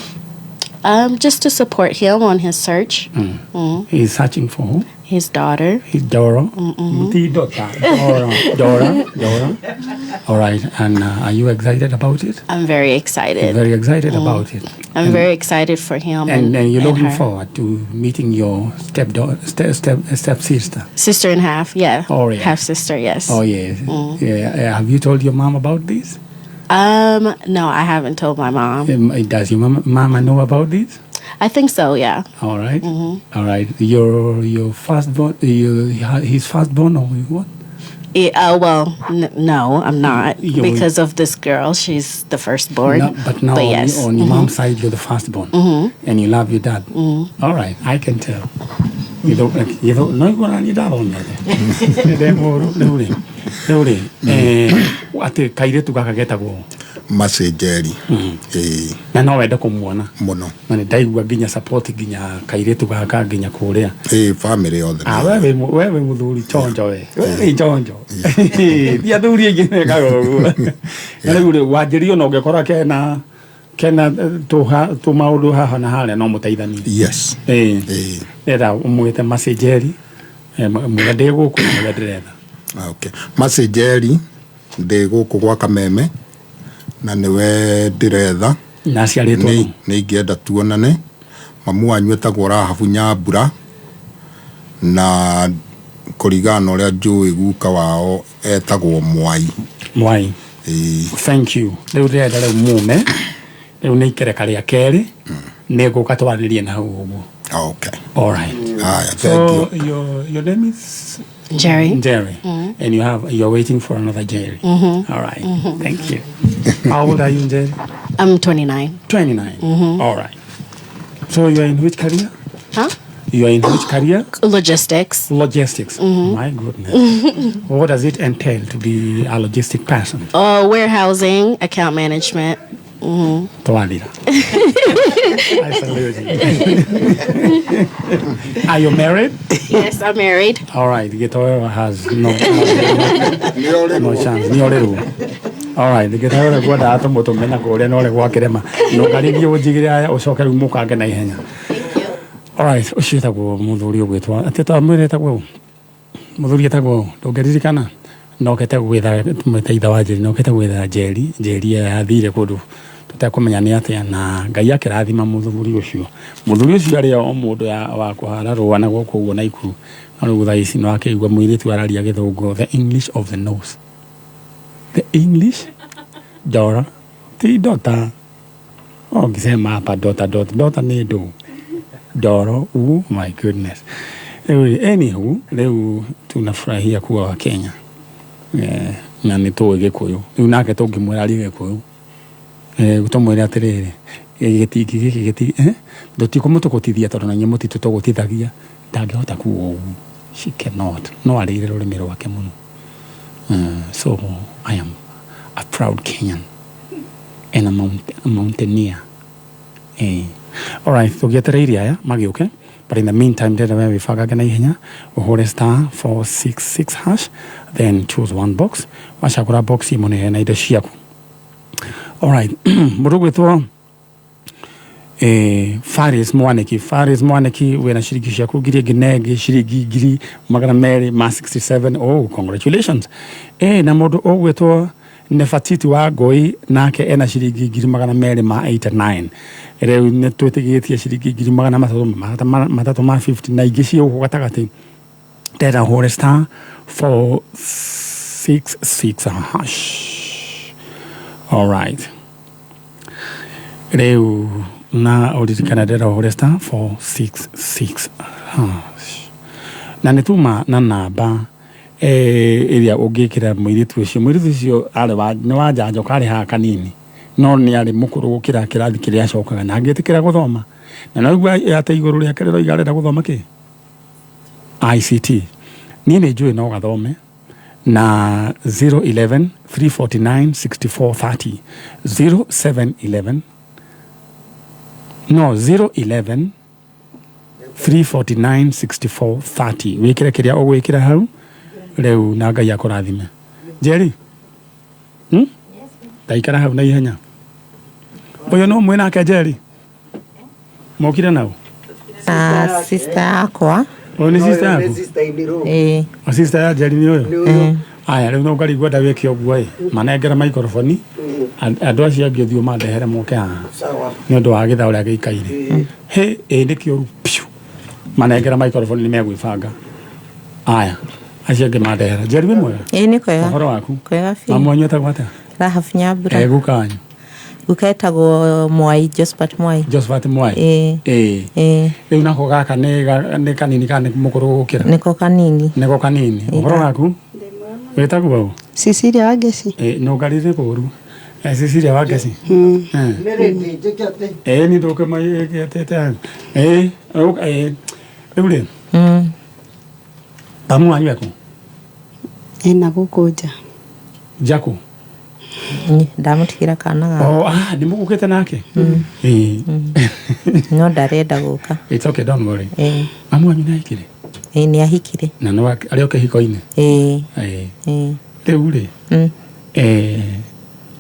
Just to support him on his search. He's searching for who? His daughter. His Dora. Ti daughter. Dora. Dora. Dora. All right. And are you excited about it? I'm very excited. You're very excited about it. I'm very excited for him. And you're looking her. forward to meeting your stepdaughter, step sister. Sister in half, yeah. Oh, yeah. Half sister, yes. Oh yes. Yeah. Have you told your mom about this? No, I haven't told my mom. Does your mama know about this? I think so, yeah. All right. All right. Your firstborn, his firstborn or what? Yeah, well, no, I'm not because of this girl. She's the firstborn. No, but now but yes. on your mom's side, you're the firstborn, and you love your dad. All right, I can tell. You don't like you don't know what I need on that. Rĩu rĩ, atĩ kairĩtu gaka getagwo Mercy Njeri. Ĩĩ. Na no wende kũmuona? Mũno. Na nĩ ndaigua nginya support nginya kairĩtu gaka nginya kũrĩa. Ĩĩ, family yothe. Ah, we wĩ mũthuri chonjo, we wĩ chonjo, ti athuri aingĩ mekaga ũguo. Na rĩu rĩ, wanjĩri ona ũngĩkora kena tũmaũndũ haha na harĩa, no mũteithanie. Yes. Ĩĩ, ndĩrenda ũmwĩte Mercy Njeri, mwĩre ndĩ gũkũ na mũrĩa ndĩretha. Okay. Mercy Njeri, ndĩ gũkũ gwa Kameme na nĩwe ndĩretha. Na aciarĩtwo nĩ ingĩenda tuonane. Mamu wanyu etagwo Rahabu Nyambura, na kũringana na ũrĩa njũĩ guka wao etagwo Mwai. Mwai. Ĩĩ. Thank you. Rĩu ndĩrenda rĩu mume rĩu nĩ ikereka rĩa kerĩ, nĩ ngũka twarĩrie na hau ũguo. Okay. All right. Haya, thank So you. your name is? Jerry. Jerry. And you're waiting for another Jerry. All right. Thank you. How old are you, Jerry? I'm 29. 29. All right. So you are in which career? Huh? You are in which career? Logistics. Logistics. My goodness. What does it entail to be a logistic person? Warehousing, account management. Twadira. I salute you. Are you married? Yes, I'm married. All right. Gitoyo has no chance. Nĩ orĩrwo. All right. Gitoyo ũrĩa ngwendaga tũmũtũme na kũrĩa na ũrĩa gwakĩrema. Ndũkarĩrie ũnjigĩre aya ũcoke rĩu mũkange na ihenya. All right. Ũcio etagwo mũthuri ũgwĩtwo atĩ twamwĩra etagwo ũ? Mũthuri etagwo ũ? Ndũngĩririkana? Nokete gwetha mwĩta ithe wa Njeri, nokete gwetha Njeri. Njeri ĩyo yathire kũndũ tũtekũmenya nĩ atĩa, na Ngai akĩrathima mũthuri ũcio. Mũthuri ũcio arĩ o mũndũ wa kũhara rũa na gũkũ ũguo Naikuru. No rĩu thaa ici no akĩigua mũirĩtu araria gĩthũngũ, the English of the nose. The English Dora ti dota. Oh, ngisema hapa dota dota dota nĩ ndũ Doro. Oh my goodness. Rĩu anywho, rĩu tunafurahia kuwa wa Kenya. Na nĩ tũĩ gĩkũyũ. Rĩu nake tũngĩmwĩra arie gĩkũyũ, tũmwĩre atĩrĩrĩ, gĩtingi gĩkĩ gĩti tũtikũmũtũgũtithia tondũ na inyuĩ mũtitũtũgũtithagia, ndangĩhota kuga ũguo. She cannot. No arĩire rũrĩmĩ rwake mũno. So I am a proud Kenyan and a mountaineer. All right, tũgĩetereire aya magĩũke, but in the meantime ndĩrenda we wĩbangange na ihenya, ũhũre *466#, then choose one box. Wacagũra box ĩmwe nĩ na indo ciaku. All right, mũndũ ũgwĩtwo Faris Mwaniki. Faris Mwaniki wĩna ciringi ciaku 1000 na ĩngĩ ciringi 267,200. Oh, congratulations. Na mũndũ ũgwĩtwo Nefatiti wa Ngoi nake ena ciringi 289,000. Rĩu nĩ twĩtĩkĩtie ciringi 350,000 na ingĩ ciĩ gũkũ gatagatĩ. Ndĩrenda ũhũre *466#. All right. Rĩu na ũririkane ndĩrenda ũhũre *466#. Na nĩ tuma na namba ĩrĩa ũngĩkĩra mũirĩtu ũcio. Mũirĩtu ũcio arĩ wa nĩ wa njanjo karĩ haha kanini, no nĩ arĩ mũkũrũ gũkĩra kĩrathi kĩrĩa acokaga na angĩtĩkĩra gũthoma. Na noigua atĩ igũrũ rĩake rĩroiga arenda gũthoma kĩ? ICT. Niĩ nĩ njũĩ no gathome na 011 349 6430, 0711, no, 011 349 6430. Wĩkĩre kĩrĩa ũgwĩkĩra hau rĩu na Ngai akũrathime. Njeri, Ndaikara hau na ihenya. Ũyũ no mwĩ nake Njeri? Mokire nau? Na sister yakwa. Ũyũ nĩ sister yaku? Ĩĩ. O sister ya Njeri nĩ ũyũ? Aya, rĩu no ngarigwo ndawĩke ũguo ĩ. Manengera microphone. Andũ acio angĩ ũthiũ mandehere moke haha. Nĩ ũndũ wa gĩthaa ũrĩa gĩikaire. Hĩ, ĩ nĩ kĩũru piũ. Manengera microphone nĩ megwĩbanga. Aya, acio angĩ mandehera. Njeri wĩ mwega? Ĩĩ nĩ kwega. Ũhoro waku? Kwega biũ. Mamu wanyu etagwo atĩa? Rahab Nyambura. Guka wanyu? Guka etagwo Mwai, Josephat Mwai. Josephat Mwai. Ĩĩ. Ĩĩ. Ĩĩ. Rĩu nako gaka nĩ kanini kana nĩ mũkũrũ gũkĩra? Nĩko kanini. Nĩko kanini. Ũhoro waku? Wĩtagwo ũ? Cecilia Wangeci. Ĩ nũngarire kũũru. Cecilia Wangeci. Ĩ nĩ ndũkĩmaĩtĩte. Ĩ rĩu rĩ. Mamu wanyu ekũ? Ena gũkũ nja. Nja kũ? Ndamũtigĩra kana gaka. Oh, nĩ mũgũkĩte nake? Ĩĩ. No ndarenda gũka. It's okay, don't worry. Ĩĩ. Mamu wanyu nĩ ahikire? Ĩĩ nĩ ahikire. Na no arĩ o kĩhiko-inĩ? Ĩĩ. Ĩĩ. Ĩĩ. Rĩu rĩ.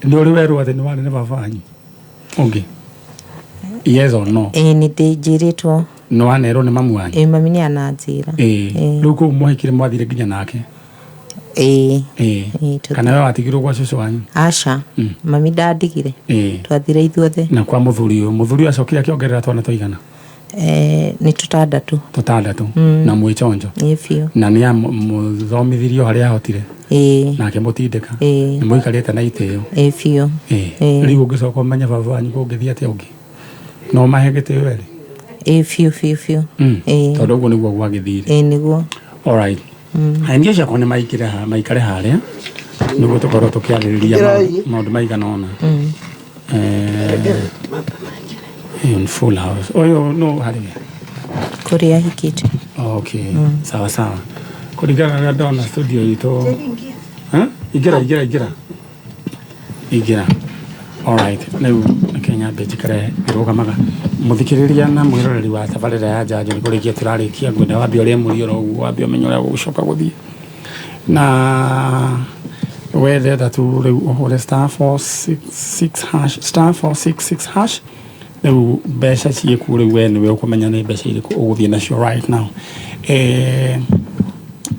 Nĩ ũrĩ werwo atĩ nĩ warĩ na baba wanyu ũngĩ? Yes or no? Ĩĩ nĩ ndĩnjĩrĩtwo. Nĩ wanerwo nĩ mamu wanyu? Ĩĩ mami nĩ ananjĩra. Ĩĩ. Rĩu kũu mwahikire mwathire nginya nake? Ĩĩ. Ĩĩ. Kana we watigirwo gwa cũcũ wanyu? Aca. Mami ndandigire. Ĩĩ. Twathire ithuothe. Na kwa mũthuri ũyũ, mũthuri ũyũ acokire akĩongerera twana tũigana? Nĩ tũtandatũ. Tũtandatũ. Na mwĩ chonjo? Ĩĩ biũ. Na nĩ amũthomithirie o harĩa ahotire? Ĩĩ. Na akĩmũtindĩka? Ĩĩ. Nĩ mũikarĩte na itĩo? Ĩĩ biũ. Ĩĩ. Rĩu ũngĩcoka ũmenye baba wanyu kũngĩthiĩ atĩa ũngĩ? No mahe gĩtĩo erĩ? Ĩĩ biũ biũ biũ. Ĩĩ. Tondũ ũguo nĩguo gwagĩthire. Ĩĩ nĩguo. All right. Aendia ciakwa nĩ maingĩre maikare harĩa nĩguo tũkorwo tũkĩarĩrĩria Ingĩrai. maũndũ maigana ũna. Ĩyo nĩ full house. Ũyũ no harĩ we? Kũrĩa ahikĩte. Okay, sawa sawa. Kũringana na ndona studio itũ. Huh? Ingĩra, ingĩra, ingĩra. Ingĩra. Alright, rĩu reke nyambe njikare ngĩrũgamaga. Mũthikĩrĩria na mwĩroreri wa tabarĩra ya Njanjo nĩ kũrĩkia tũrarĩkia, ngwenda wambe ũrĩe mũrio oro ũguo, wambe ũmenye ũrĩa gũgũcoka gũthiĩ. Na we ndĩrenda tu rĩu ũhũre *466 hash, *466 hash. Rĩu mbeca ciĩkuo, rĩu we nĩwe ũkũmenya nĩ mbeca irĩkũ ũgũthiĩ nacio right now.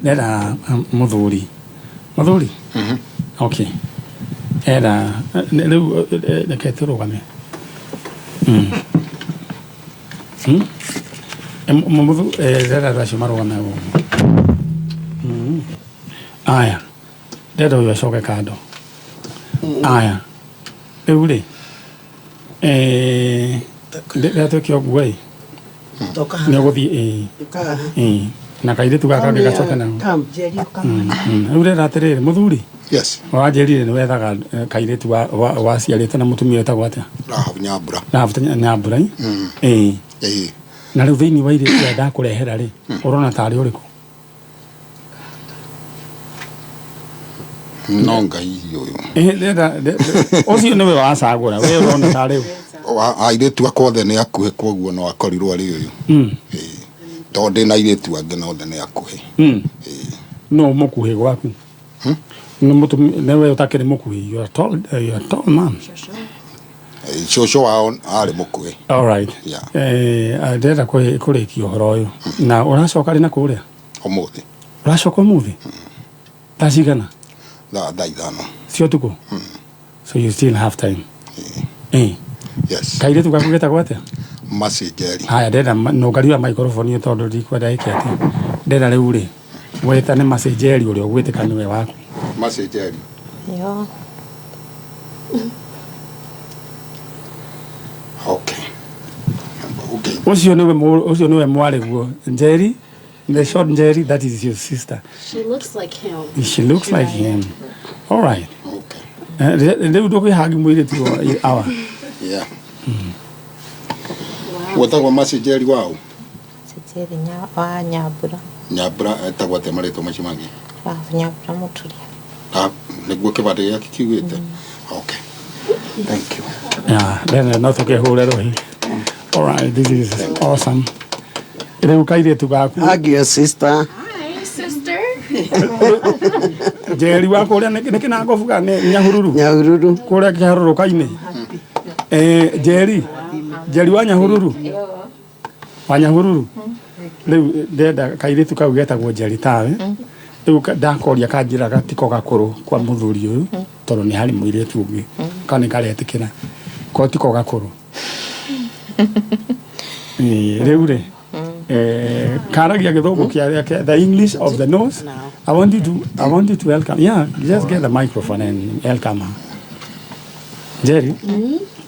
Ndĩrenda mũthuri. Mũthuri? Okay. Era rĩu reke tũrũgame. Ndĩrenda andũ acio marũgame ũguo. Aya, ndĩrenda ũyũ acoke kando. Aya, rĩu rĩ, rĩrĩa twĩke ũguo ĩ, nĩ ũgũthiĩ ĩĩ. Ĩĩ. Na kairĩtu gaka kangĩ gacoke nao. Rĩu ndĩrenda atĩrĩrĩ, mũthuri. Yes. Wanjĩrire nĩ wethaga kairĩtu waciarĩte na mũtumia wĩtagwo atĩa? Rahabu Nyambura. Rahabu Nyambura. Ĩĩ. Ĩĩ. Na rĩu thĩinĩ wa airĩtu aya ndakũrehera rĩ, ũrona tarĩ ũrĩkũ? No Ngai ũyũ. Ũcio nĩwe wacagũra, we ũrona tarĩ ũ? Airĩtu akwa othe nĩ akuhĩ, koguo no akorirwo arĩ ũyũ. Tondũ ndĩna airĩtu angĩ na othe nĩ akuhĩ. No mũkuhĩ gwaku? Nĩ mũtumia nĩwe ũtakĩrĩ mũkuhĩ? You are tall, you are tall man. Cũcũ wao arĩ mũkuhĩ. All right. Yeah. Ndĩrenda kũrĩkia ũhoro ũyũ. Na ũracoka rĩ na kũrĩa? Ũmũthĩ. Ũracoka ũmũthĩ? Thaa cigana? Thaa 5. Cia ũtukũ? So you still have time. Yes. Kairĩtu gaku getagwo atĩa? Mercy Njeri. Haya, ndĩrenda nũngaria microphone ĩyo tondũ ndikwenda ĩke atĩa. Ndĩrenda rĩu rĩ, wĩtane Mercy Njeri ũrĩa ũgwĩtĩka nĩwe waku. Mercy Njeri. Yo. Okay. Okay. Ũcio nĩwe ũcio nĩwe mwarĩguo. Njeri, the short Njeri, that is your sister. She looks like him. She looks like him. All right. Okay. Rĩu ndũkwĩhangi mũirĩtu awa. Yeah. Wetagwo Mercy Njeri wao? Njeri wa Nyambura. Nyambura etagwo atĩa marĩtwa macio mangĩ? Rahabu Nyambura Mũturia. Nĩguo kĩbandĩ gĩake kiugĩte? Okay. Thank you. Yeah, then no tũkĩhũre rũhĩ. All right, this is awesome. Rĩu kairĩtu gaku. Hug your sister. Hi, sister. Njeri wa kũrĩa nĩ kĩnangobu kana nĩ Nyahururu? Nyahururu. Kũrĩa kĩharũrũka-inĩ. Njeri. Njeri wa Nyahururu. Wa Nyahururu. Rĩu ndĩrenda kairĩtu kau getagwo Njeri tawe. Rĩu ndakoria kanjĩra gatiko gakũrũ kwa mũthuri ũyũ tondũ nĩ harĩ mũirĩtu ũngĩ. Kau nĩ karetĩkĩra. Ko tiko gakũrũ. Rĩu rĩ, karagia gĩthũngũ kĩa the English of the nose. I want you to welcome. Yeah, just get the microphone and welcome her. Jerry,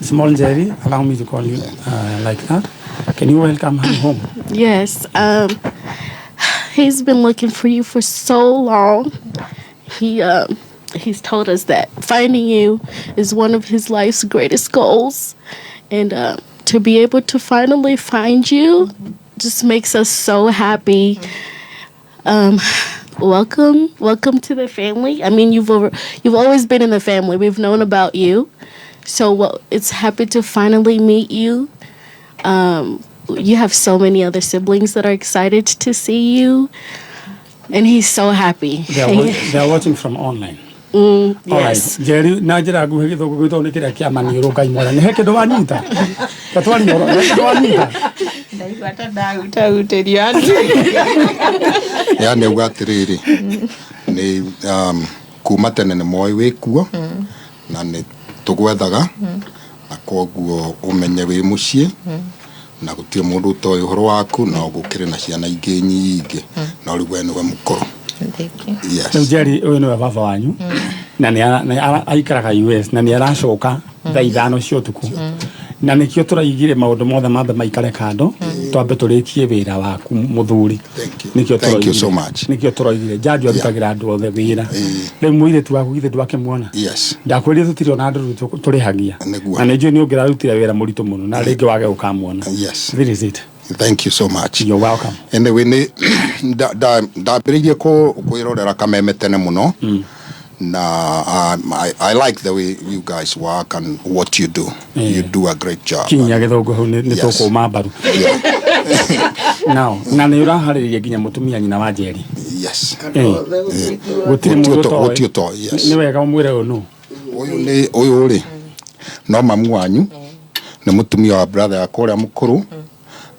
small Jerry, allow me to call you like that. Can you welcome her home? Yes. He's been looking for you for so long. He's told us that finding you is one of his life's greatest goals, and to be able to finally find you just makes us so happy. Welcome to the family. I mean, you've always been in the family. We've known about you, so it's happy to finally meet you. You have so many other siblings that are excited to see you, and he's so happy. They are watching from online. Yes. All right. Jerry, na njĩra nguhĩ gĩthũngũ gĩtũ nĩ kĩrĩa kĩa maniũrũ Ngai mwathani. He kĩndũ wanyita? Ta twaria ũhoro, he kĩndũ wanyita? Ndaigua ta ndahutahutĩrio andũ. Yani auga atĩrĩrĩ, nĩ kuma tene nĩ moĩ wĩ kuo na nĩ tũgwethaga na koguo ũmenye wĩ mũciĩ na gũtirĩ mũndũ ũtoĩ ũhoro waku na gũkĩrĩ na ciana ingĩ nyingĩ no rĩu we nĩwe mũkũrũ. Thank you. Yes. Rĩu Jerry ũyũ nĩwe baba wanyu na nĩ aikaraga US na nĩ aracoka thaa 5 cia ũtukũ. Na nĩkĩo tũraigire maũndũ mothe mambe maikare kando, twambe tũrĩkie wĩra waku mũthuri. Nĩkĩo Thank you tũroigire. so much. Nĩkĩo tũroigire njanjo arutagĩra andũ othe wĩra. Rĩu mũirĩtu waku githĩ ndwakĩmuona? Yes. Ndakwĩrire tũtirĩ ona andũ rĩu tũrĩhagia. Nĩguo. Na nĩ njũĩ nĩ ũngĩrarutire wĩra mũritũ mũno na rĩngĩ wage gũkamuona. Yes. This is it. Thank you so much. You're welcome. Anyway, nĩ ndambĩrĩirie kwĩrorera Kameme tene mũno, na I like the way you guys work and what you do. You do a great job. Kinya gĩthũngũ hau nĩ Yes. tũkũma mbaru. Now, na nĩ ũraharĩrĩria nginya mũtumia nyina wa Njeri. Yes. Gũtirĩ mũndũ ũtoĩ. Gũtirĩ ũtoĩ, yes. Nĩ wega ũmwĩre ũyũ nũ. Ũyũ nĩ ũyũ rĩ, no mamu wanyu, nĩ mũtumia wa brother yakwa ũrĩa mũkũrũ,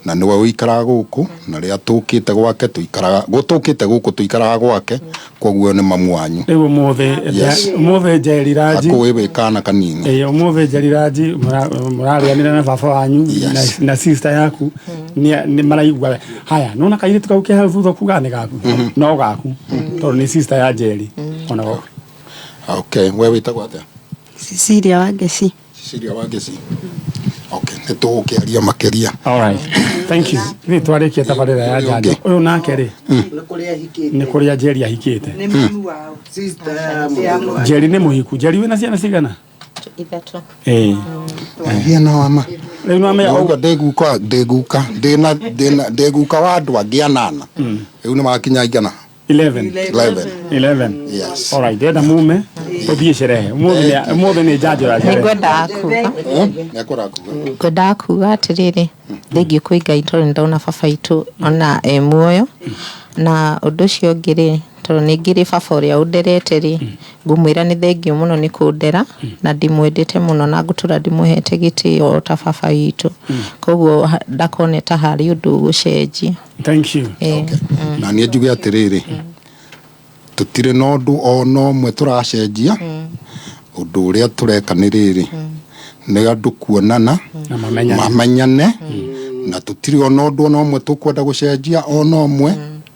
na nĩwe ũikaraga gũkũ, na rĩrĩa tũkĩte gwake tũikaraga gũtũkĩte gũkũ tũikaraga gwake, koguo nĩ mamu wanyu. Rĩu ũmũthĩ Yes. ũmũthĩ Njeri Ranji. Akũĩ wĩ kana kanini. Ĩĩ, ũmũthĩ Njeri Ranji mũrarĩanĩra na baba wanyu na sister yaku, nĩ maraigua haya nona kairĩtu kau ke hau thutha kuga nĩ gaku, no gaku tondũ nĩ sister ya Njeri ona go. Okay, we wĩtagwo atĩa? Cecilia Wangeci. Cecilia Wangeci. Okay, nĩ tũgũkĩaria makĩria. All right. Thank you. Nĩ twarĩkia tabarĩra ya njanjo. Ũyũ nake rĩ, Nĩ kũrĩa ahikĩte. nĩ kũrĩa Njeri ahikĩte. Nĩ mamu wao. Sister ya mũthuri. Njeri nĩ mũhiku. Njeri wĩna ciana cigana? Ithatũ. Ĩĩ. Gĩa na wama. Rĩu nĩ wamenya ũguo ndĩguka ndĩguka ndĩna ndĩna ndĩguka wa andũ angĩ anana. Rĩu nĩ makinya igana. 11. 11. 11. Yes. All right, ndĩrenda mume tũthiĩ sherehe. Ũmũthĩ nĩ njanjo ya sherehe. Nĩngwendaga kuga Nĩekũra kuga. Ngwendaga kuga atĩrĩrĩ, thengiũ kwĩ Ngai tondũ nĩndona baba witũ ona e muoyo, na ũndũ ũcio ũngĩ rĩ, tondũ nĩ ngĩrĩ baba ũrĩa ũnderete rĩ, ngũmwĩra nĩ thengiũ mũno nĩ kũndera, na ndĩmwendete mũno na ngũtũra ndĩmũhete gĩtĩo o ta baba witũ, koguo ndakone ta harĩ ũndũ ũgũcenjia. Thank you. Na niĩ njuge atĩrĩrĩ, tũtirĩ na ũndũ ona ũmwe tũracenjia. Ũndũ ũrĩa tũreka nĩ rĩrĩ, nĩ andũ kuonana na mamenyane, mamenyane, na tũtirĩ ona ũndũ ona ũmwe tũkwenda gũcenjia ona ũmwe.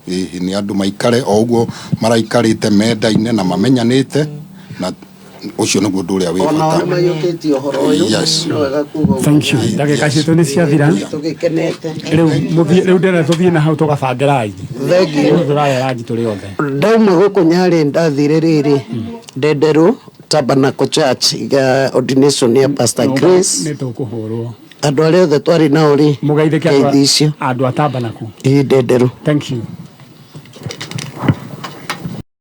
Ĩhĩ, nĩ andũ maikare o ũguo maraikarĩte mendaine na mamenyanĩte, na ũcio nĩguo ũndũ ũrĩa wĩ Onao bata. nĩ maiyũkĩtie ũhoro ũyũ. Yes. Nĩ wega kuga ũguo. Thank you. Ndagĩka citũ nĩ ciathira. Tũgĩkenete. Rĩu mũthiĩ, rĩu ndĩrenda tũthiĩ na hau tũgabange ranji. Thengiũ. Rĩu tũraya ranji tũrĩ othe. Ndauma gũkũ Nyarĩ ndathire rĩrĩ Ndenderũ Tabernacle Church ya ordination ya Pastor Grace. Nĩ tũkũhũrwo. Andũ arĩa othe twarĩ nao rĩ, Mũgeithĩke ngeithi icio. andũ a Tabernacle. Ĩĩ, Ndenderũ. Thank you.